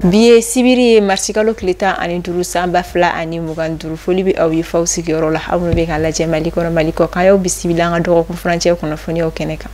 Bi ye sibiri ye marisikalo tile 15 san 2025. Foli bɛ aw ye faw sigiyɔrɔ la, aw minnu bɛ k'a lajɛ Mali kɔnɔ Mali kɔ kan, y'aw bisimila an ka dɔgɔkun furancɛ kunnafoniyaw kɛnɛ kan.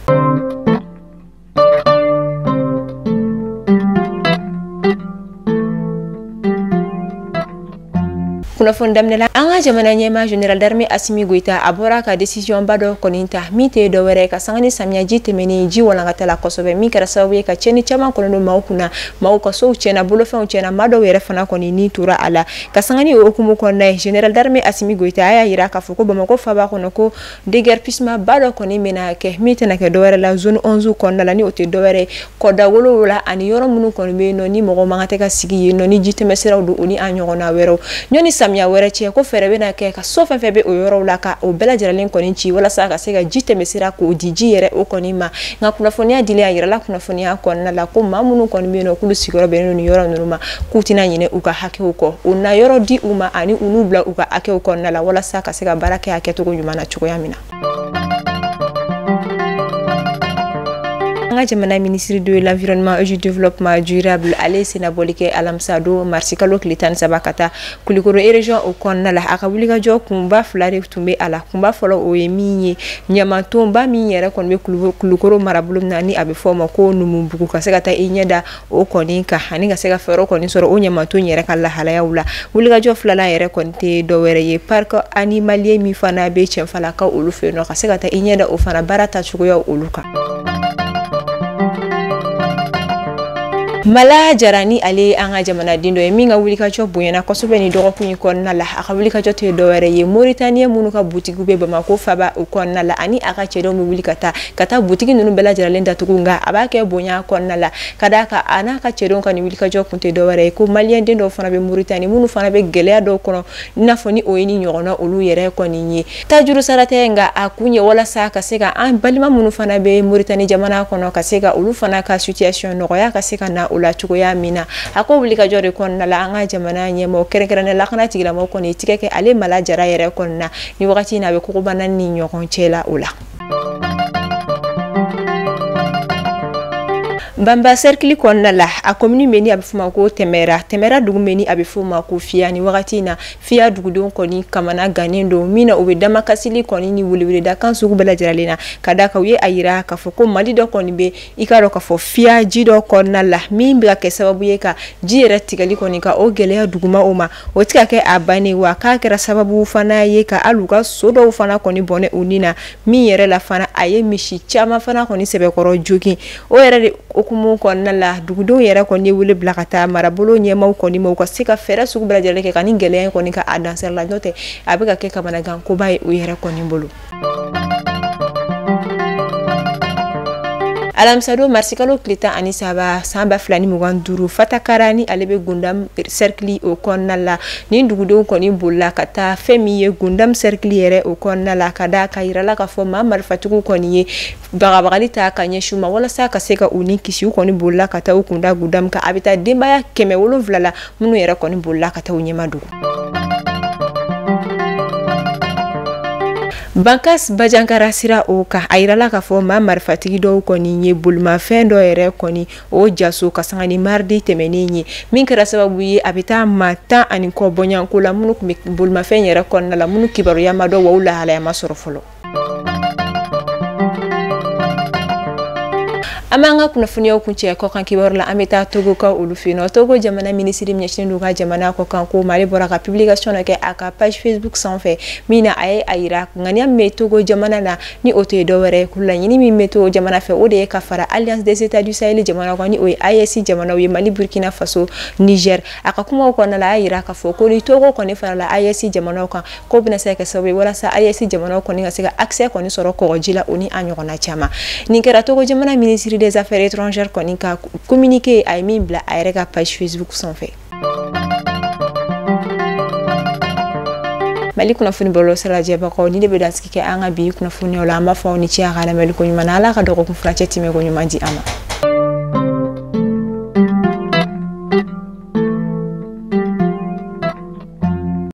Kunnafoni daminɛ la, an ka jamana ɲɛmaa général d'armée Assimi Goïta a bɔra ka décision ba dɔ kɔni ta min tɛ dɔwɛrɛ ka sanga ni samiyaji tɛmɛnen ji walankata la kosɛbɛ, min kɛra sababu ye ka tiɲɛni caman kɔni don maaw kunna, maaw ka sow tiɲɛna, bolofɛnw tiɲɛna, maa dɔw yɛrɛ fana kɔni ni tora a la. Ka sanga ni o hukumu kɔnɔna ye, général d'armée Assimi Goïta a y'a yira k'a fɔ ko Bamakɔ faaba kɔnɔ ko déguerpissement ba dɔ kɔni bɛna kɛ min tɛna kɛ dɔwɛrɛ la zone 11 kɔnɔna la, ni o tɛ dɔwɛrɛ ye kɔda wolonwula ani yɔrɔ minnu kɔni bɛ yen nɔ ni mɔgɔ man kan tɛ ka sigi yen nɔ ni ji tɛmɛsiraw don o ni a ɲɔgɔnna wɛrɛw. Ɲɔni samiya wɛrɛ cɛ ko fɛɛrɛ bɛna kɛ ka so fɛn fɛn bɛ o yɔrɔw la ka o bɛɛ lajɛlen kɔni ci walasa ka se ka ji tɛmɛsira k'o di ji yɛrɛ o kɔni ma. Nka kunnafoniya dilen a yirala kunnafoniya kɔnɔna la ko maa minnu kɔni bɛ yen nɔ k'olu sigiyɔrɔ bɛnnen don nin yɔrɔ ninnu ma, k'u tɛna ɲinɛ u ka hakɛw kɔ, u na yɔrɔ di u ma ani u n'u bila u ka hakɛw kɔnɔna la walasa ka se ka baara kɛ a kɛcogo ɲuman na cogoya min na. An ka jamana ministre de l'environnement et du développement durable ale senabɔli kɛ alamisa don marisikalo tile 13 ka taa Kulukoro région o kɔnɔna la. A ka wulikajɔ kunba fila de tun bɛ a la. Kunba fɔlɔ o ye min ye ɲamantonba min yɛrɛ kɔni bɛ Kulukoro marabolo min na ni a bɛ fɔ o ma ko Numubugu, ka se ka taa i ɲɛ da o kɔni kan ani ka se ka fɛɛrɛ kɔni sɔrɔ o ɲamanton yɛrɛ ka lahalayaw la. Wulikajɔ filanan yɛrɛ kɔni tɛ dɔwɛrɛ ye parc animalier min fana bɛ Cɛnfalakaw olu fɛ yen nɔ, ka se ka taa i ɲɛ da o fana baara taacogoyaw olu kan. Mala Jara ni ale an ka jamanaden dɔ ye min ka wulikajɔ bonyana kosɛbɛ ni dɔgɔkun in kɔnɔna la. A ka wulikajɔ tɛ dɔwɛrɛ ye Mauritanie minnu ka butigiw bɛ Bamakɔ faaba o kɔnɔna la ani a ka cɛdenw bɛ wuli ka taa butigi ninnu bɛɛ lajɛlen datugu, nka a b'a kɛ bonya kɔnɔna la ka d'a kan a n'a ka cɛdenw ka nin wulikajɔ kun tɛ dɔwɛrɛ ye ko maliyɛn den dɔw fana bɛ Mauritanie minnu fana bɛ gɛlɛya dɔw kɔnɔ i n'a fɔ ni o ye ni ɲɔgɔnna olu yɛrɛ kɔni ye. Tajuru sara tɛ, nka a kun ye walasa ka se ka an balima minnu fana bɛ Mauritanie jamana kɔnɔ ka se ka olu fana ka situation nɔgɔya ka se ka na o la cogoya min na. A ko wulikajɔ de kɔnɔna la an ka jamana ɲɛmɔgɔ kɛrɛnkɛrɛnnenya lakana tigilamɔgɔw kɔni tigɛ kɛ ale Mala Jara yɛrɛ kɔni na ni wagati in na a bɛ kogobana ni ɲɔgɔn cɛ la o la. Banba cercle kɔnɔna la a commune min ni a bɛ f'o ma ko Tɛmɛra dugu min ni a bɛ f'o ma ko Fiya, ni wagati in na Fiya dugudenw kɔni kamana gannen don min na u bɛ damakasili kɔni ni weleweleda kan sugu bɛɛ lajɛlen na ka d'a kan u ye a yira k'a fɔ ko Mali dɔ kɔni bɛ i k'a dɔn k'a fɔ Fiya ji dɔ kɔnɔna la min bɛ ka kɛ sababu ye ka ji yɛrɛ tigɛli kɔni ka o gɛlɛya duguma o ma, o tɛ ka kɛ a bannen wa k'a kɛra sababu fana ye ka hali u ka so dɔw fana kɔni bɔnɛ u ni na min yɛrɛ la fana a ye misi caman fana kɔni sɛbɛkɔrɔ jogin. O yɛrɛ de hukumu kɔnɔna la dugudenw yɛrɛ kɔni ye wele bila ka taa marabolo ɲɛmaaw kɔni ma u ka se ka fɛɛrɛ sugu bɛɛ lajɛlen kɛ ka nin gɛlɛya in kɔni ka a dansɛrɛ la, n'o tɛ a bɛ ka kɛ kamanagankoba ye u yɛrɛ kɔni bolo. Alamisadon marisikalo tile 13 san 2025 Fatakara ni ale bɛ Gundam cercle o kɔnɔna la ni dugudenw kɔni bolila ka taa fɛn min ye Gundam cercle yɛrɛ o kɔnɔna la ka d'a kan yirala k'a fɔ maa marifatigiw kɔni ye bagabagali ta ka ɲɛsin u ma walasa ka se ka u ni kisi. U kɔni bolila ka taa u kunda Gundam kan, a bɛ taa denbaya 700 la minnu yɛrɛ kɔni bolila ka taa u ɲɛma dogo. Bankas Bajankara sira o kan a yirala k'a fɔ maa marifatigi dɔw kɔni ye bolimafɛn dɔ yɛrɛ kɔni o jaso ka sanga ni mardi tɛmɛnen ye min kɛra sababu ye a bɛ taa maa 10 ani kɔ bɔɲɔgɔnko la minnu tun bɛ bolimafɛn yɛrɛ kɔnɔna la minnu kibaruya ma dɔn wa u lahalaya ma sɔrɔ fɔlɔ. An b'an ka kunnafoniyaw kuncɛ kɔkan kibaru la, an bɛ taa Togo ka olu fɛ yen nɔ. Togo jamana minisiri min ɲɛsinnen don ka jamana kɔkan ko ma, ale bɔra ka publication dɔ kɛ a ka page Facebook sanfɛ min na a ye a yira ŋaniya min bɛ Togo jamana na ni o tɛ dɔwɛrɛ ye ko laɲini min bɛ Togo jamana fɛ o de ye ka fara Alliance des États du Sahel jamana kan ni o ye AES jamanaw ye Mali, Burkina Faso, Niger. A ka kumaw kɔnɔna la a y'a yira k'a fɔ ko ni Togo kɔni farala AES jamanaw kan k'o bɛna se ka kɛ sababu ye walasa AES jamanaw kɔni ka se ka accès kɔni sɔrɔ kɔgɔji la o ni a ɲɔgɔnna caman. Nin kɛra Togo jamana ministre des affaires étrangères kɔni ka communiqué a ye min bila a yɛrɛ ka page Facebook sanfɛ. Mali kunnafoni bɔlɔlɔsira lajɛbagaw, ni de bɛ dansigi kɛ an ka bi kunnafoniyaw la, an b'a fɔ aw ni ce a ka lamɛnni ko ɲuman na. Ala ka dɔgɔkun furancɛ tɛmɛ ko ɲuman di an ma.